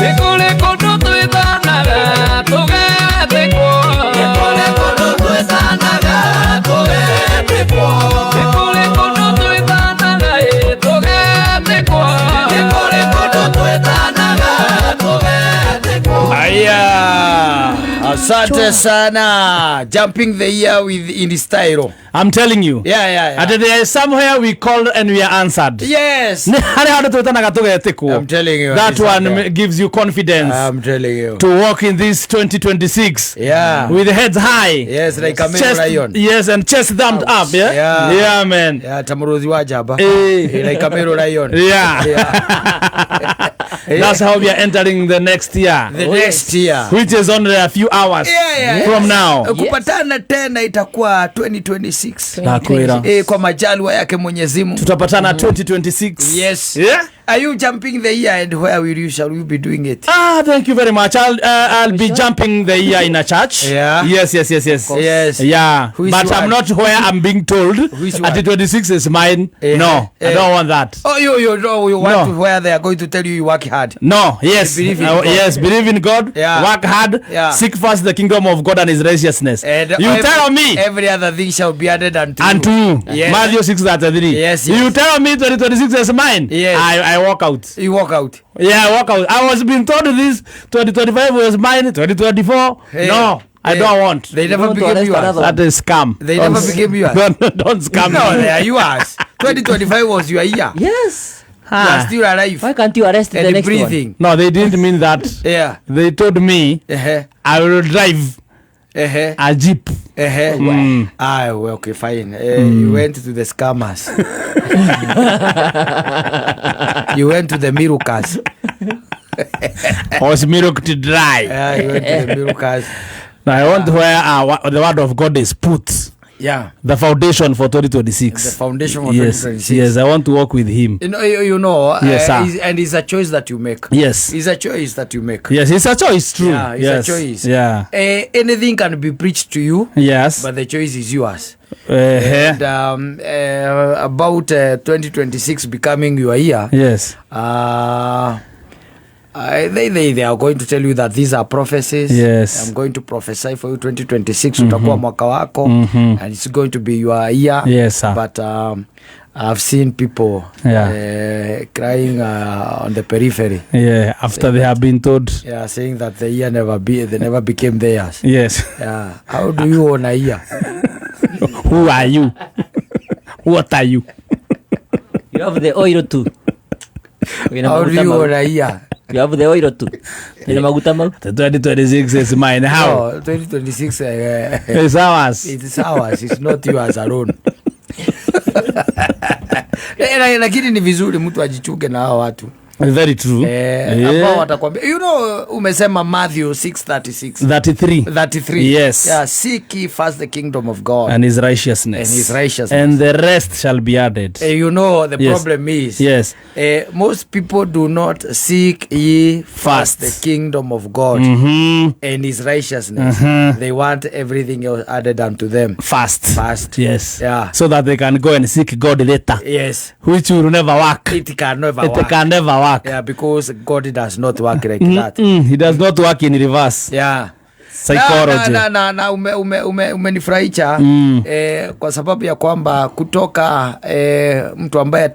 Nĩ kũrĩ kũndũ twĩtanaga tũgetĩkwo. Nĩ kũrĩ kũndũ twĩtanaga tũgetĩkwo. Nĩ kũrĩ kũndũ twĩtanaga ĩ tũgetĩkwo. Nĩ kũrĩ kũndũ twĩtanaga tũgetĩkwo. Aya, asante sana. Jumping the year with in style. I'm telling you. Yeah. Ati there is somewhere we called and we are answered. Yes. Nĩ harĩ handũ twĩtanaga tũgetĩkwo. I'm telling you. That it's one out there. gives you confidence I'm telling you. to walk in this 2026 Yeah. with heads high. Yes, like a male Chest, lion. yes, and chest thumbed up. Yeah. Yeah. Yeah, man. Yeah, ta mũrũthi wa njamba. Eh. Eh, like a male lion. Yeah. Yeah. That's how we are entering the next year, The next year. which is only a few hours Yeah. from now. Kupatana tena itakuwa 2026. Nakwira. Eh, kwa majaliwa yake Mwenyezi Mungu. Tutapatana 2026. Yes. Yeah. Are you jumping the year and where will you shall you be doing it? Ah, thank you very much. I'll be jumping the year in a church. Yeah. Yes. Yes. Yeah. Which But I'm one? not where I'm being told. Which At one? 26 is mine. Eh, No, I eh. don't want that. Oh, you know you want No. to where they are going to tell you you work hard. No, yes. You believe in God. Yes, believe in God. Yeah. Work hard. Yeah. Seek first the kingdom of God and his righteousness. And You tell me every other thing shall be added unto unto you. you. Yes. Matthew 6:33. Yes. You tell me 2026 is mine. Yes. I walk out. You walk out. Yeah, I walk out. I was being told this 2025 was mine, 2024. Hey. No, I Hey. don't want. They never want to became arrest yours. another That is scam. They Don't never became yours. Don't scam No, me. they are yours. 2025 was your year. Yes. You are still alive Why can't you arrest the and next one? breathing. No, they didn't mean that. Yeah. They told me I will drive a jeep. Ah, well, okay, fine. You went to the scammers. You went to the miracles. Was milked dry. Yeah, you went to the miracles. Now, I want where the word of God is put. Yeah. The foundation for 2026. The foundation for Yes. 2026. Yes, I want to work with him. You know, Yes, sir. And it's a choice that you make. Yes. It's a choice that you make. Yes, it's a choice, true. Yeah, it's yes. a choice. Yeah. Anything can be preached to you, Yes. but the choice is yours. Uh-huh. And about 2026 becoming your year, Yes. they are going to tell you that these are prophecies. Yes. I'm going to prophesy for you 2026 utakuwa mwaka wako and it's going to be your year. Yes, sir. But I've seen people crying on the periphery. Yeah, after they have been told. Yeah, saying that the year never be they never became theirs. Yes. Yeah. How do you own a year? Who are you? What are you? You have the oil too. Wĩna How do maguta you mau. own a year? You have the oil too. Wĩna maguta mau. The 2026 is mine. How? No, 2026 It's ours. it's ours, it's not yours alone. Lakini ni vizuri mtu ajichunge na hao watu Very true. ambao watakwambia umesema Matthew 6:36 33. 33. Yes. Yeah, seek ye first the kingdom of God And his righteousness. And his righteousness. And the rest shall be added. You know the Yes. problem is Yes. Most people do not seek ye first First. the kingdom of God and his righteousness. They want everything else added unto them. Fast. Fast. Yes. Yeah. So that they can go and seek God later. Yes. Which will never work. It can never It work. can never work. Yeah, because God does not work like that. He does not work in reverse. Yeah. Psychology. Na umenifurahisha kwa sababu ya kwamba kutoka mtu ambaye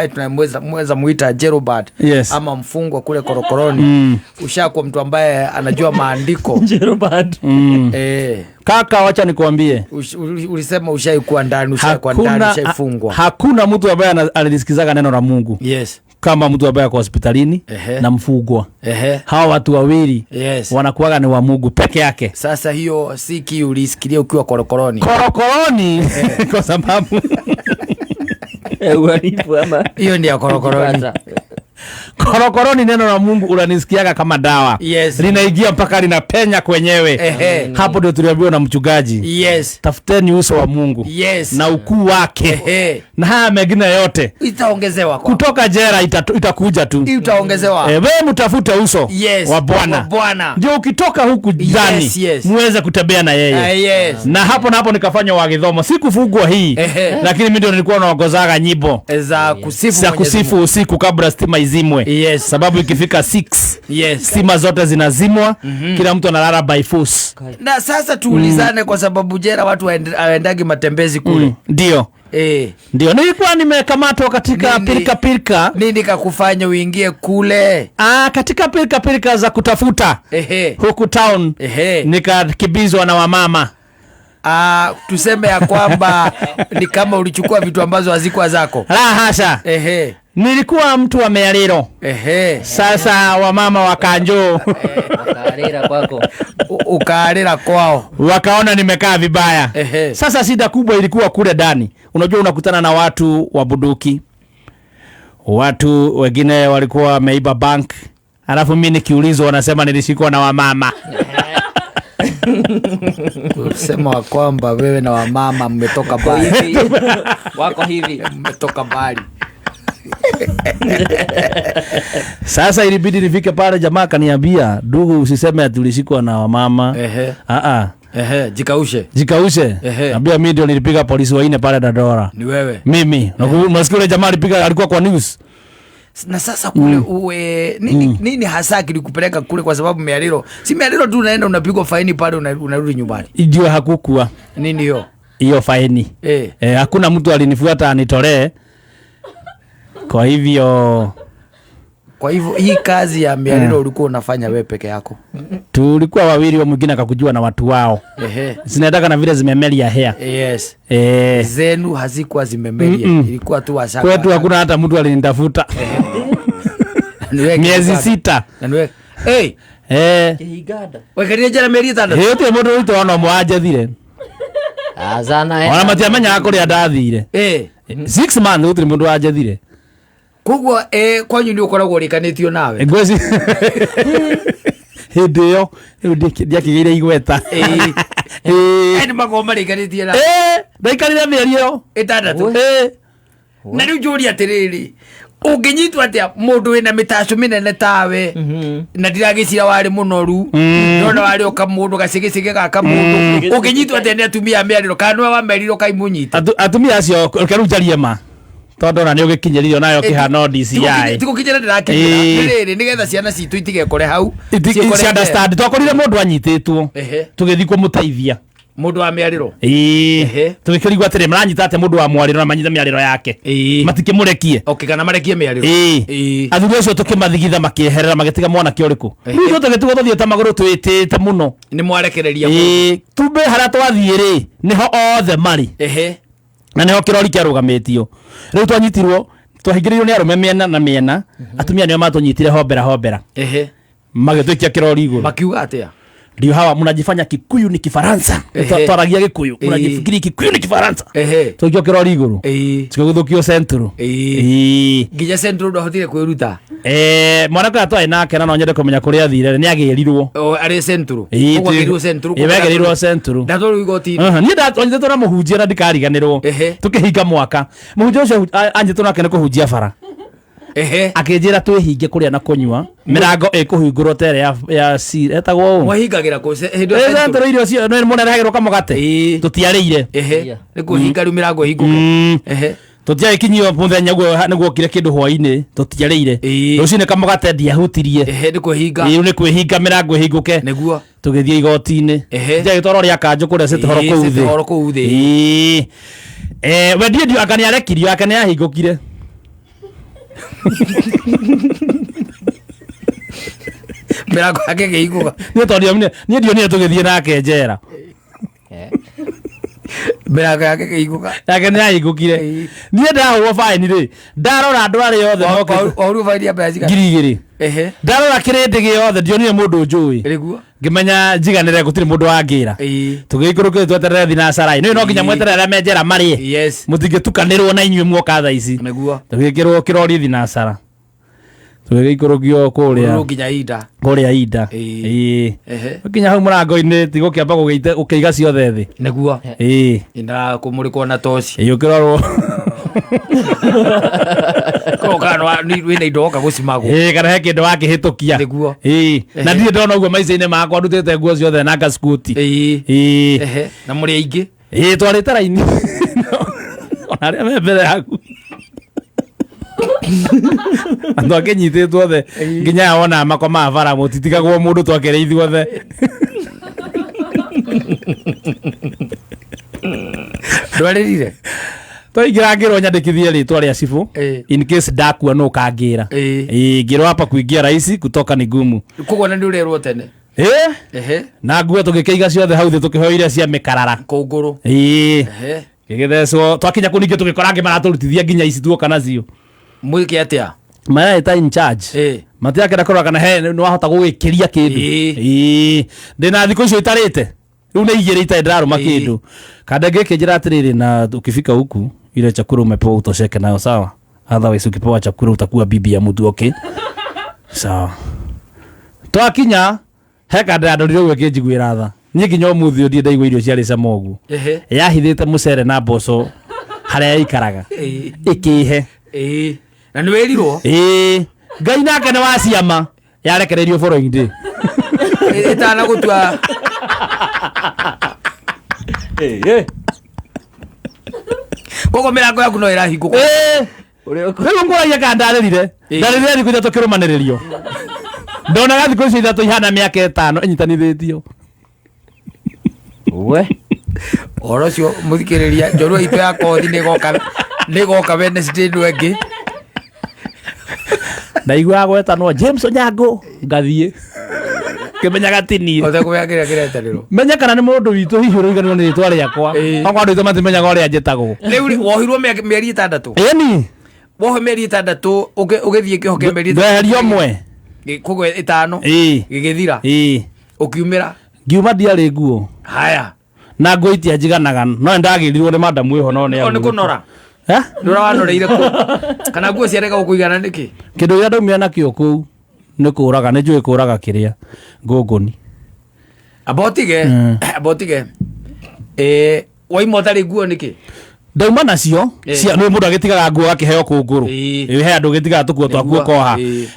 tunamweza muita Jerobert Yes. ama mfungwa kule korokoroni, ushakuwa mtu ambaye anajua maandiko. Jerobert. Kaka, wacha nikuambie. Ulisema ushaikuwa ndani, ushaikuwa ndani, Hakuna, ushaifungwa. hakuna mtu ambaye analisikizaga neno la Mungu Yes. kama mtu ambaye ako hospitalini na mfungwa. Hawa watu wawili wanakuwaga ni wa Mungu peke yake. Sasa hiyo siki ulisikilia ukiwa korokoroni. Korokoroni kwa sababu Uhalifu ama Hiyo ndio korokoroni. kujipata. Korokoroni neno la Mungu unanisikiaga kama dawa. Yes. Linaingia mpaka linapenya kwenyewe. Hapo ndio tuliambiwa na mchungaji. Yes. Tafuteni uso wa Mungu. Yes. Na ukuu wake. Na haya mengine yote Itaongezewa kwa. kutoka jera itakuja tu. Itaongezewa. Wewe mtafute uso Yes. wa Bwana. Wa Bwana. Ndio ukitoka huku ndani Yes, yes. muweze kutembea na yeye. Yes. Na hapo na hapo nikafanya wagithomo, sikufungwa hii. Lakini mimi ndio nilikuwa naongozaga nyimbo Za kusifu za Mwenyezi kusifu Mungu. usiku kabla stima izime. izimwe. Yes. Sababu ikifika 6 Yes. stima zote zinazimwa. Kila mtu analala by force. Na sasa tuulizane, kwa sababu jera watu waendagi matembezi kule. Ndio. Ndio, nilikuwa nimekamatwa katika Nini? pilika pilika. Nini kakufanya uingie kule? Katika pilika pilika za kutafuta huku town. Nikakimbizwa na wamama. Tuseme ya kwamba ni kama ulichukua vitu ambazo hazikuwa zako. La hasha. Nilikuwa mtu wa Meariro. Sasa wamama wakanjoo. Wakaarira kwako. Ukaarira kwao. Wakaona nimekaa vibaya. Sasa shida kubwa ilikuwa kule ndani. Unajua unakutana na watu wa bunduki. Watu wengine walikuwa wameiba bank. Alafu mimi nikiulizwa wanasema nilishikwa na wamama. Kusema kwamba wewe na wamama mmetoka mbali. Wako hivi. Mmetoka mbali. Sasa ilibidi nifike pale, jamaa akaniambia, ndugu usiseme ati ulishikwa na wamama. Jikaushe. Jikaushe. Naambia mimi ndio nilipiga polisi wanne pale Dandora. Ni wewe. Mimi. Unasikia yule jamaa alipiga, alikuwa kwa news. Na sasa kule uwe nini hasa kilikupeleka kule? Kwa sababu Meariro, si Meariro tu unaenda unapigwa faini pale unarudi nyumbani. Ndio hakukuwa. Nini hiyo? Hiyo faini. Hakuna mtu alinifuata anitolee. Kwa hivyo hii kazi ya Meariro ulikuwa unafanya wewe peke yako? Tulikuwa wawili, wa mwingine akakujua na watu wao. Zinataka na vile zimemelia hair. Yes. Zenu hazikuwa zimemelia. Ilikuwa tu wasaka. Kwetu hakuna hata mtu alinitafuta. Niweke Miezi mfano. 6. Na niweke. Hey. Kihigada. Wekerie jela mieri 6. Yote mũndũ witũ ona mwaje thire. Azana. Ona matiamenya kũrĩa ndathire. 6 months gũtirĩ mũndũ wanjethire. Koguo, kwanyu nĩ ũkoragwo ũrĩkanĩtio nawe? Ngweci. Hĩndĩ ĩyo, rĩu ndiakĩgĩire igweta. Nĩ makoragwo marĩkanĩtie nawe. Ndaikarire mĩeri ĩyo. 6. Na rĩu njũrie atĩrĩrĩ, ũngĩnyitwo atĩa mũndũ wĩna mĩtaco mĩnene tawe? Na ndiragĩcira warĩ mũnoru. Ndona warĩ o kamũndũ, gacĩgĩcĩgĩ ga kamũndũ. Ũngĩnyitwo atĩa nĩ atumia a Mĩarĩro? Kana nĩwe wamerirwo kaimũnyite? Atumia acio, reke rĩu njarie ma. Tondũ ona nĩ ũgĩkinyĩrire onayo kĩhano DCI. Ti gũkinyĩra ndĩrakinyĩra. Nĩ rĩrĩ, nĩgetha ciana citũ itigekore hau. Ciĩkore Ci understand. Twakorire mũndũ anyitĩtwo. Tũgĩthiĩ kũmũteithia. Mũndũ wa Mĩarĩro. Tũgĩkĩrigwo atĩrĩ, maranyita atĩa mũndũ wa Mwarĩro na manyite mĩarĩro yake? Matikĩmũrekie. Okay, kana marekie mĩarĩro. Athuri acio tũkĩmathigitha makĩeherera magĩtiga mwanake ũrĩkũ. Rĩu ithuĩ tũgĩtigwo tũthiĩte magũrũ twĩtĩte mũno. Nĩ mwarekereria mũndũ. Tumbe harĩa twathiĩ rĩ, nĩho othe marĩ. Na nĩho kĩrori kĩarũgamĩtio. Rĩu twanyitirwo, twahingĩrĩirio nĩ arũme mĩena na mĩena. Atumia nĩo matũnyitire hombera hombera. Magĩtũikia kĩrori igũrũ. Makiuga atĩa? Ndio hawa mnajifanya Kikuyu ni Kifaransa. Twaragia Gikuyu. Mnajifikiri Kikuyu ni Kifaransa. Tũikio kĩrori igũrũ. Tũgĩgũthũkio Central. Nginya Central ndwahotire kwĩruta? Mwanake ũrĩa twarĩ nake na no nyende kũmenya kũrĩa athire, nĩ agĩrirwo. O, arĩ Central. Ũguo agĩrirwo Central. Wegĩrirwo Central. Ndatwarwo igoti-inĩ. Niĩ ndanyitĩtwo na mũhunjia na ndikariganĩrwo. Tũkĩhinga mwaka. Mũhunjia ũcio anyitĩtwo nake nĩ kũhunjia bara. Akĩnjĩra twĩhinge kũrĩa na kũnyua. Mĩrango ĩkũhingũrwo ta ĩrĩa ya etagwo ũũ? Mwahingagĩra kũ? Hĩndĩ ĩyo Central? Central irio cio, nĩ mũrehagĩrwo kamũgate. Tũtiarĩire. Nĩ kũhinga rĩu mĩrango ĩhingũke. Tũtiagĩkinyio mũthenya ũguo nĩguo okire kĩndũ hwainĩ, tũtiarĩire. Rũcinĩ kamũgate ndiahutirie. Nĩ kwĩhinga. Rĩu nĩ kwĩhinga mĩrango ĩhingũke. Nĩguo. Tũgĩthiĩ igoti-inĩ. Ndiagĩtwarwo rĩa kanjũ kũrĩa City Hall kũu City thĩ. Hall kũu thĩ. We ndiĩ ndiũ, anga nĩarekirio, anga nĩahingũkire. Mĩrango yake ĩkĩhingũka. Niĩ tondũ niĩ ndionire tũgĩthiĩ nake njera. Mĩrango yake ĩkĩhingũka. Yake nĩahingũkire. Niĩ ndahũrwo baini rĩ, ndarora andũ arĩa othe mokĩte. Wahũrwo baini ya mbeca cigana? Ngiri igĩrĩ. Ndarora kĩrĩndĩ gĩothe ndionire mũndũ njũĩ. Nĩguo. Ngĩmenya njiganĩre gũtirĩ mũndũ wangĩra. Tũgĩikũrũkĩte tweterere thinacarai. Nĩ no nginya mweterere arĩa me njera marĩe. Mũtingĩtukanĩrwo na inyuĩ muoka thaa ici. Nĩguo. Tũgĩkĩrwo kĩrori thinacara. Tũgĩgĩikũrũkio kũrĩa. Kũrĩa nginya Inda. Kũrĩa Inda. Ũkinya hau mũrango-inĩ ti gũkĩamba gũkĩiga ciothe thĩ. Nĩguo. Inda kũmũrĩkwo na toci. Ũkĩrorwo. Korwo kana wĩna indo woka gũcimagwo. Kana he kĩndũ wakĩhĩtũkia. Nĩguo. Na ndirĩ ndona ũguo maica-inĩ makwa ndutĩte nguo ciothe na ngacuti. Na mũrĩ aingĩ? Twarĩte raini. Ona arĩa me mbere yaku. Andũ akĩnyitĩtwo othe nginya aya wonaga makomaga bara mũtitigagwo mũndũ twakĩrĩ ithuothe. Ndwarĩrire? Twaingĩra ngĩrwo nyandĩkithie rĩtwa rĩa cibũ in case ndakua nũ ũkangĩra. Ĩĩ, ngĩrwo hapa kuingia rahisi kutoka ni gumu. Koguo na nĩ ũrerwo tene? Ĩĩ. Na nguo tũgĩkĩiga ciothe hau thĩ tũkĩheo iria cia mĩkarara. Kũngũrũ. Ĩĩ. Gĩgĩthecwo twakinya kũu ningĩ tũgĩkora angĩ maratũrutithia nginya ici tuoka nacio. Mwĩke atĩa? Mareta in charge. Matirakĩenda kũrora kana he nĩ wahota gũgĩkĩria kĩndũ. Ĩĩ. Ndĩna thikũ icio itarĩte rĩu nĩ igĩrĩ itarĩ ndĩrarũma kĩndũ. Kanda ngĩkĩnjĩra atĩrĩrĩ, na ukifika huku ile chakula umepewa utosheke nayo, sawa? Otherwise ukipewa chakula utakuwa bibi ya mtu, okay? Sawa. Twakinya he kanda yandorire ũguo ĩkĩnjiguĩra tha. Niĩ nginya ũmũthĩ ũyũ ndirĩ ndaigua irio ciarĩ cama ũguo. Yahithĩte mũcere na mboco harĩa yaikaraga ĩkĩhe. Na nĩ wĩrirwo? Ĩĩ. Ngai nake nĩ wa ciama, yarekereirio following day. Ĩtana gũtua. Koguo mĩrango yaku no ĩrahingũka. Rĩu ngũragia kana ndarĩrire. Ndarĩrire thikũ ithatũ kĩrũmanĩrĩrio. Ndonaga thikũ icio ithatũ ihana mĩaka ĩtano ĩnyitanithĩtio. We. Ũhoro ũcio mũthikĩrĩria, njorua itũ ya kothi nĩgoka nĩgoka Wednesday ĩno ĩngĩ. Ndaiguaga gwetanwo James Onyango ngathiĩ kĩmenyaga ti niĩ. Ũtekũmenya kĩrĩa kĩretanĩrwo. Menya kana nĩ mũndũ witũ hihi ũraiganĩrwo nĩ rĩtwa rĩakwa. Okorwo andũ aitũ matimenyaga ũrĩa njĩtagwo. Rĩu rĩ, wohirwo mĩeri 6. Ĩni. Wohwo mĩeri 6 ũgĩthiĩ kĩoho kĩa mĩeri ĩtandatũ. Ndeherio ũmwe. Koguo 5. Gĩgĩthira. Ũkiumĩra. Ngiuma ndiarĩ nguo. Haya. Na nguo itianjiganaga no nĩndagĩrirwo nĩ madamu ĩho no nĩ O nĩ kũnora. Eh? Nĩ ũrawanoreire kũ? Kana nguo ciarega gũkũigana nĩkĩ? Kĩndũ kĩrĩa ndaumire nakĩo kũu nĩ kũraga, nĩ njũĩ kũraga kĩrĩa ngũngũni. Amba ũtige, amba ũtige. Waima ũtarĩ nguo nĩkĩ? Ndauma nacio, cia nĩ mũndũ agĩtigaga nguo akĩheo kũngũrũ. He andũ ũgĩtigaga tũkuo twaku Nĩguo, ũkoha.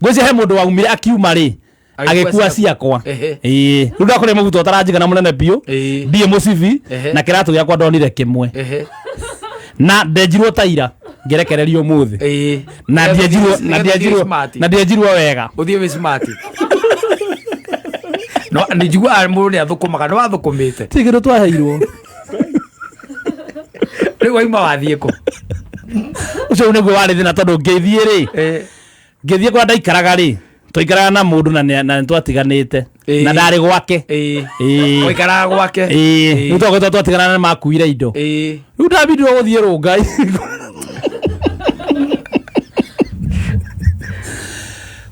Ngwĩciria he mũndũ waumire akiuma rĩ, Agĩkua agĩkua ciakwa. Rĩu ndakũrĩa mũbuto ũtaranjigana mũnene biũ, ndiĩ mũcibi, na kĩratũ gĩakwa ndonire kĩmwe. Na ndenjirwo ta ira, ngĩrekererio ũmũthĩ. Na ndienjirwo, na ndienjirwo, na ndienjirwo wega. Ũthiĩ wĩ smart. No nĩ njiguaga mũndũ nĩ athũkũmaga, nĩ wathũkũmĩte. Ti kĩndũ twaheirwo. Rĩu waima wathiĩ kũ? Ũcio nĩguo warĩ thĩna tondũ ngĩthiĩ rĩ, ngĩthiĩ kũrĩa ndaikaraga rĩ, twaikaraga na mũndũ na nĩ twatiganĩte. Na ndarĩ gwake. Waikaraga gwake. Rĩu twakoretwo twatigana na makuire indo. Rĩu ndambindirwo gũthiĩ Rũngai.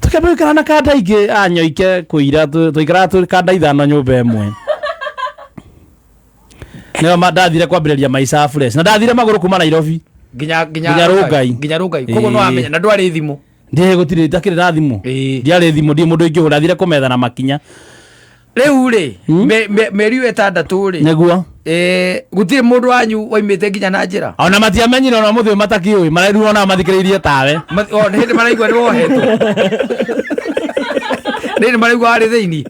Tũkĩamba gũikara na kanda ingĩ anyoike kũira, twaikaraga twĩ kanda ithano nyũmba ĩmwe. Nĩo ndathire kwambĩrĩria maica fresh. Na ndathire magũrũ kuma Nairobi. Nginya Nginya Rũngai. Nginya Rũngai. Koguo no wamenya na ndwarĩ thimũ. Ndiĩ gũtirĩ ndakĩrĩ na thimũ. Ndiarĩ thimũ, ndiĩ mũndũ ingĩhũra, ndathire kũmetha na makinya. Rĩu rĩ, mĩeri ĩyo 6 rĩ. Nĩguo. Gũtirĩ mũndũ wanyu waimĩte nginya na njĩra. Ona matiamenyire ona mũthĩ ũyũ matakĩũĩ, marerirwo ona mathikĩrĩirie tawe. O, nĩ hĩndĩ maraigua nĩ wohetwo. Nĩ hĩndĩ maraigua warĩ thĩinĩ.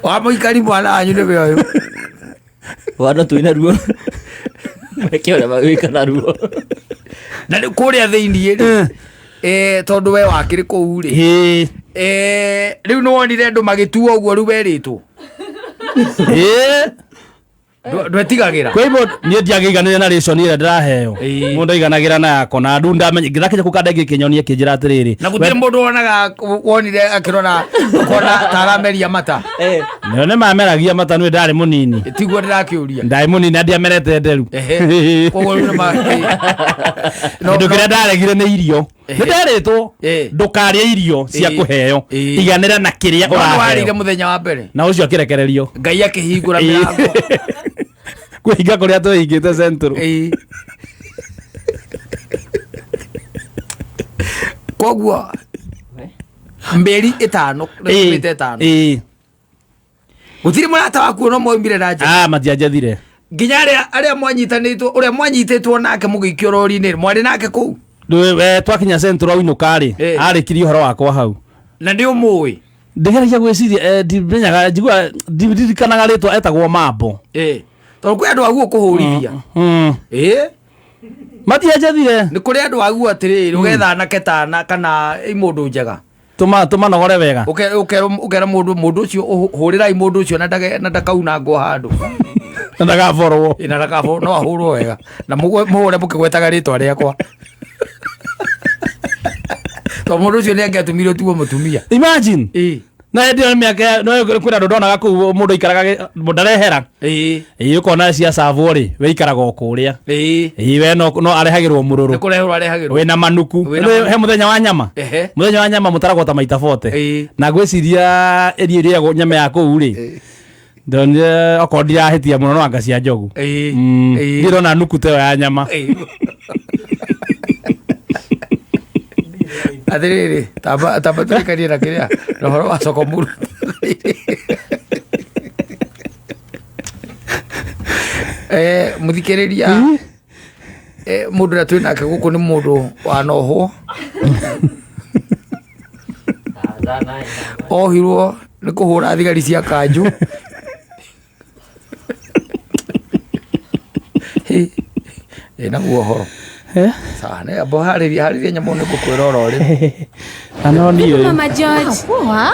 Wa mũikari mwana wanyu nĩwe ũyũ. Wana twĩna ruo. Meke ũrĩa magwĩka na ruo. Na rĩu kũrĩa thĩinĩ rĩ, tondũ we wakĩrĩ kũu rĩ. Rĩu nĩ wonire andũ magĩtuo ũguo rĩu werĩtwo. Ndwetigagĩra. Kwa hivyo niĩ ndiagĩiganĩire na ration ĩrĩa ndĩraheo. Mũndũ aiganagĩra na yakwa na ndu ndamenya ngĩrakinya kũu kanda ĩngĩ ĩkĩnyonia ĩkĩnjĩra atĩrĩrĩ. Na gũtirĩ mũndũ wonaga wonire akĩrora ũkona ta arameria mata. Nĩo nĩ mameragia mata nĩ ndarĩ mũnini. Tiguo ndĩrakĩũria. Ndarĩ mũnini na ndiamerete nderu. Koguo rĩu nĩ ma- Kĩndũ kĩrĩa ndaregire nĩ irio. Nĩ nderĩtwo ndũkarĩe irio cia kũheo. Iganĩra na kĩrĩa No nĩ warĩire ũraheo. mũthenya wa mbere. Na ũcio akĩrekererio. Ngai akĩhingũra mĩrango. Kwĩhinga kũrĩa twĩhingĩte Central. Koguo mĩeri 5, nĩtumĩte 5. Gũtirĩ mũrata waku no mwaumire na nja. Matianjethire. Nginya arĩa mwanyitanĩtwo, ũrĩa mwanyitĩtwo nake mũgĩikio rori-inĩ, mwarĩ nake kũu? Ndũ, twakinya Central ainũka rĩ, arĩkirie ũhoro wakwa hau. Na nĩ ũmũĩ? Ndĩgeragia gwĩciria, ndimenyaga, njiguaga, ndirikanaga rĩtwa etagwo Mambo. Tondũ kwĩ andũ aguo kũhũrithia. Matianjathire. Nĩ kũrĩ andũ aguo atĩrĩrĩ, ũgetha anake tana kana mũndũ njega. Tũmanogore wega. Ũkera mũndũ ũcio, hũrĩrai mũndũ ũcio na ndakaunangwo handũ. Na ndagaborwo. Ĩ, na ndakabũ no ahũrwo wega na mũhũre mũkĩgwetaga rĩtwa rĩakwa, tondũ mũndũ ũcio nĩ angĩatũmirwo tuo mũtumia. Imagine. Ĩ. Na hĩndĩ ĩyo nĩ mĩaka no kwĩna andũ ndonaga kũu mũndũ aikaraga mũndũ ndarehera. Ĩ, ũkona cia savwo rĩ, we ikaraga o kũrĩa. Ĩ, we no arehagĩrwo Nĩ mũrũrũ. kũrehwo arehagĩrwo. Wĩna manuku. Wĩna manuku. He mũthenya wa nyama. Mũthenya wa nyama mũtaragwo ta maita 40. Na ngwĩciria ĩria ĩrĩagwo nyama ya kũu rĩ, ndonire okorwo ndirahĩtia mũno no anga cia njogu. Ndĩrona nuku ta ĩyo ya nyama. Atĩrĩrĩ, tamba tũrĩkanie na kĩrĩa na ũhoro wa soko muru. Mũthikĩrĩria, mũndũ ũrĩa twĩ nake gũkũ nĩ mũndũ wanohwo, ohirwo nĩ kũhũra thigari cia kanjũ. Ĩ, naguo ũhoro. Sawa, nĩ amba harĩria nyamũ, nĩ ngũkwĩra oro rĩ. Na no niĩ Mama George. Poa.